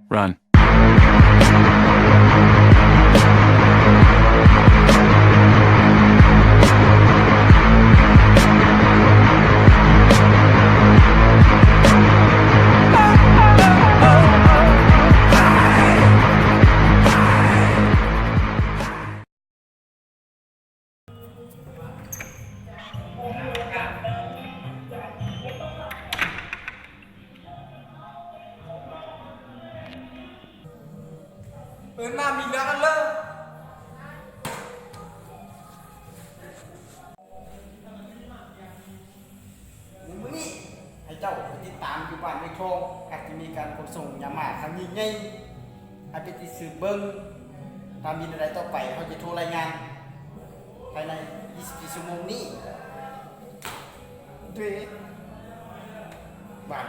Run. ເອີ້ນມາມີເລື່ອງກັນເລີຍ. ໃນມື້ນີ້ໃຫ້ເຈົ້າໄປຕິດຕາມຢູ່ບ້ານເມກທອງ ອາດຈະມີການຂົນສົ່ງຢາມາຄັ້ງຍິ່ງໃຫຍ່ ໃຫ້ໄປຕິດສືບເບິ່ງ. ຖ້າມີແນວໃດຕໍ່ໄປ ເຮົາຈະໂທລາຍງານພາຍໃນຊາວສີ່ຊົ່ວໂມງນີ້. ເດ ບາຍ.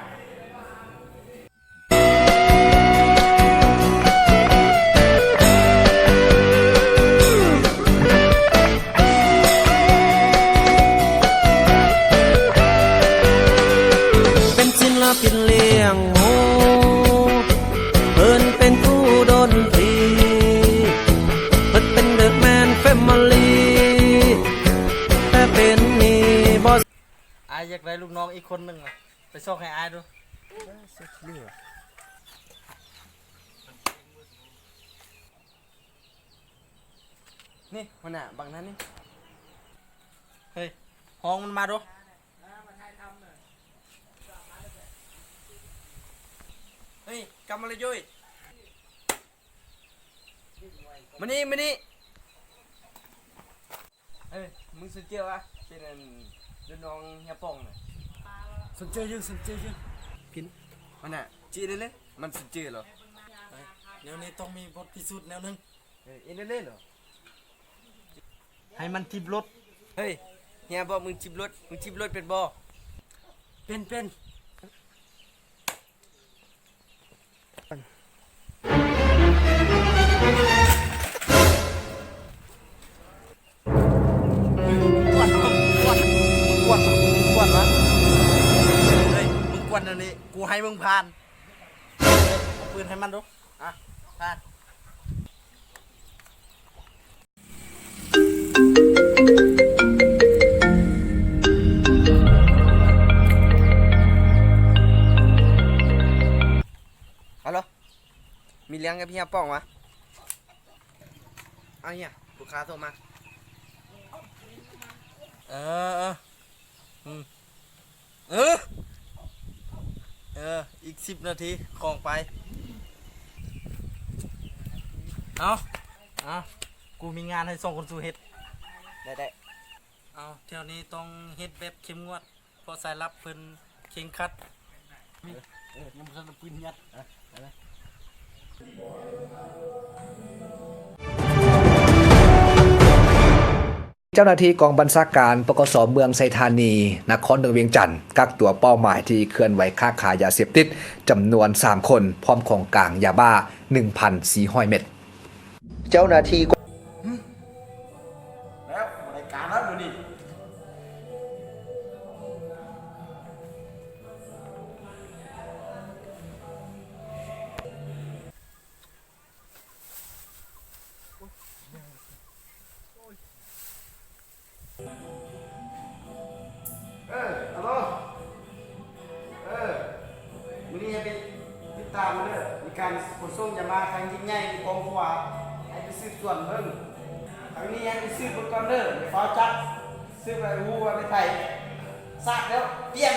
ເປັນສິນລະປິນລ້ຽງໝູ ເພິ່ນເປັນຄູດົນຕີ ເພິ່ນເປັນເດີແມນແຟມິລີ ແຕ່ເປັນນີ້ບໍ່ ອ້າຍຢາກໄດ້ລູກນ້ອງອີກຄົນໜຶ່ງນະ ໄປຊອກໃຫ້ອ້າຍດູ. ນີ້ ຫົວໜ້າບັກນັ້ນນີ້. ເຮີ້ຍ ຮ້ອງມັນມາດູ. ເຮີ້ຍ ກຳມະລະໂຢຍ ມານີ້ ມານີ້. ເອີ ມຶງສົນເຈີວະ ເປັນອັນ ລຸ້ນນ້ອງເຮຍປ່ອງນະ. ສົນເຈີຢູ່ ສົນເຈີຢູ່. ພິນ ມັນນະ ຈີເລີຍ ມັນສົນເຈີເລີຍ. ເອີ ແນວນີ້ຕ້ອງມີບົດພິສູດແນວໜຶ່ງ. ເອີ ເອີ ເລີຍເລີຍເລີຍ ໃຫ້ມັນຖີບລົດ. ເຮີ້ຍ ເຮຍບອກມຶງຖີບລົດ ມຶງຖີບລົດເປັນບໍ່? ເປັນ ເປັນ. ກວນ ກວນ ກວນ ກວນວະ. ເຮີ້ຍ ມຶງກວນອັນນີ້ ກູໃຫ້ມຶງຜ່ານ. ເອົາປືນໃຫ້ມັນດູ. ອ່ະ ຜ່ານ. ຮັລໂຫຼ ມີເລື່ອງກັບເຮຍປ່ອງຫວາ? ເອົາເຮຍ ລູກຄ້າໂທມາ. ເອີ ເອີ ອືມ. ເອີ ເອີ ອີກສິບນາທີ ຂອງໄປ. ເອົາ ເອົາ ກູມີງານໃຫ້ສອງຄົນສູ່ເຮັດ. ໄດ້ ໄດ້. ເອົາ ແຖວນີ້ຕ້ອງເຮັດແບບເຂັ້ມງວດ ເພາະສາຍລັບເພິ່ນເຄັ່ງຄັດ. ເອີ ຍັງບໍ່ທັນເອົາປືນຍັດ. ເຈົ້າໜ້າທີ່ກອງບັນຊາການ ປກສ ເມືອງໄຊທານີ ນະຄອນຫຼວງວຽງຈັນ ກັກຕົວເປົ້າໝາຍທີ່ເຄື່ອນໄຫວຄ້າຂາຍຢາເສບຕິດ ຈຳນວນສາມຄົນ ພ້ອມຂອງກາງຢາບ້າ ໜຶ່ງພັນສີ່ຮ້ອຍເມັດ. ເຈົ້າໜ້າທີ່ ແລ້ວ ບໍ່ໄດ້ການແລ້ວມື້ນີ້. ເອີ ຮັລໂຫຼ ເອີ ມື້ນີ້ໃຫ້ໄປຕິດຕາມເດີ ມີການຂົນສົ່ງຢາມາຄັ້ງຍິ່ງໃຫຍ່ຢູ່ກອງຂົວ ໃຫ້ໄປສືບສວນເບິ່ງ. ຄັ້ງນີ້ໃຫ້ໄປສືບເບິ່ງກ່ອນເດີ ຢ່າຟ້າວຈັບ ສືບແລ້ວຮູ້ວ່າແມ່ນໃຜ. ຊາກແລ້ວ ປ່ຽນ.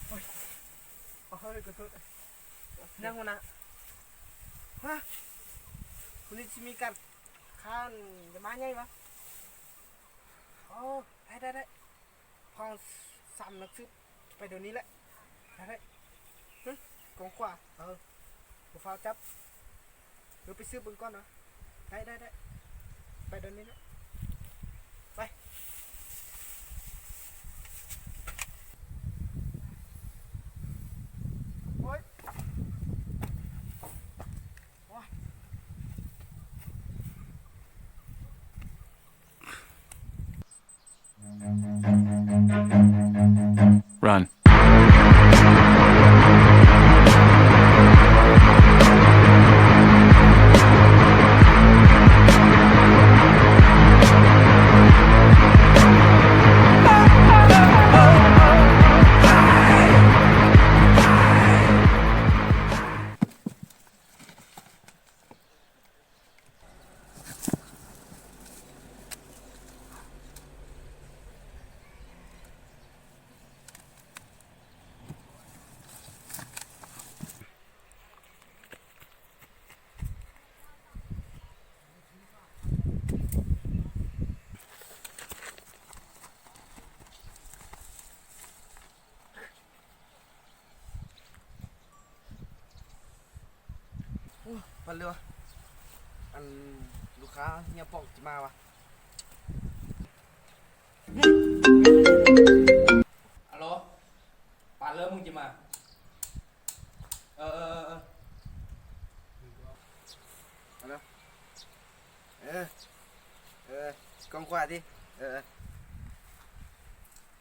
ເຮີ້ຍ ຂໍໂທດ ນາງຫົວໜ້າ. ຮະ ມື້ນີ້ຊິມີການຄ້າຢາບ້າໃຫຍ່ຫວາ? ໂອ້ ໄດ້ ໄດ້ ໄດ້. ພາສາມນັກສືບໄປດຽວນີ້ແຫຼະ. ໄດ້ ໄດ້. ຫຶ ກອງຂວາ. ເອີ ບໍ່ຟ້າວຈັບ. ເດີ ໄປສືບເບິ່ງກ່ອນເນາະ. ໄດ້ ໄດ້ ໄດ້. ໄປດຽວນີ້ເນາະ. ໄປ. ໂອ້ຍ ໂອ້ຍ. Run. ໂອ້ ພັນເລີຍວະ ອັນ ລູກຄ້າເຮຍປອກຊິມາວະ. ອາໂຫຼ ປານເລີຍ ມຶງຊິມາ. ເອີ ເອີ ເອີ ເອີ ເອີ ເອີ ກອງຂວາຕິ ເອີ ເອີ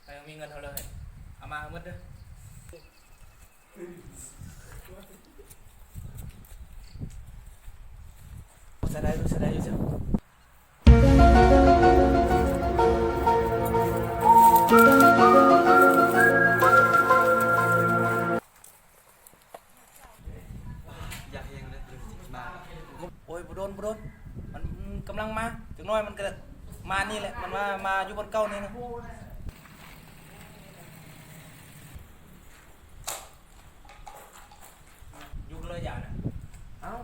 ໃຜມີເງິນເທົ່າເລີຍ ເອົາມາໃຫ້ໝົດເດີ. ໃຊ້ໄດ້ ໃຊ້ໄດ້ຢູ່ເຈົ້າ. ຢາກແຮງເລີຍ ມາ. ໂອ້ຍ ບໍ່ດົນ ບໍ່ດົນ ມັນກຳລັງມາ ຈັກໜ້ອຍມັນກະມານີ້ແຫຼະ ມັນມາ ມາຢູ່ບ່ອນເກົ່ານີ້ນະ. ຢູ່ເລີຍຢານະ. ເອົ້າ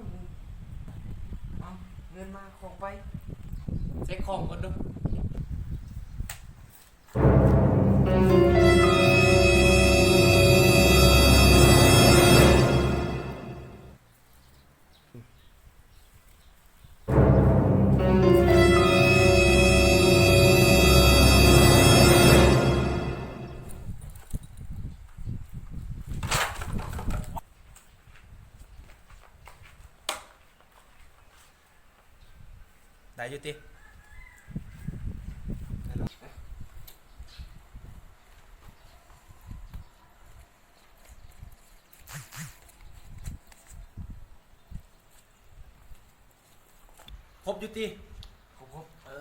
ເອົ້າ ເງິນມາ ຂອງໄປ ເຊັກຂອງກ່ອນດູ. ໄດ້ຢູ່ຕິ? ຄົບຢູ່ຕິ? ຄົບໆ ເອີ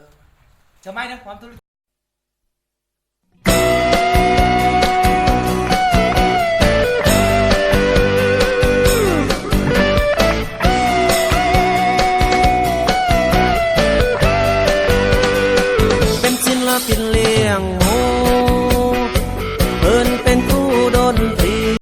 ສະບາຍເດີ ຄວາມທຸລະກິດ. ເປັນສິນລະປິນລ້ຽງ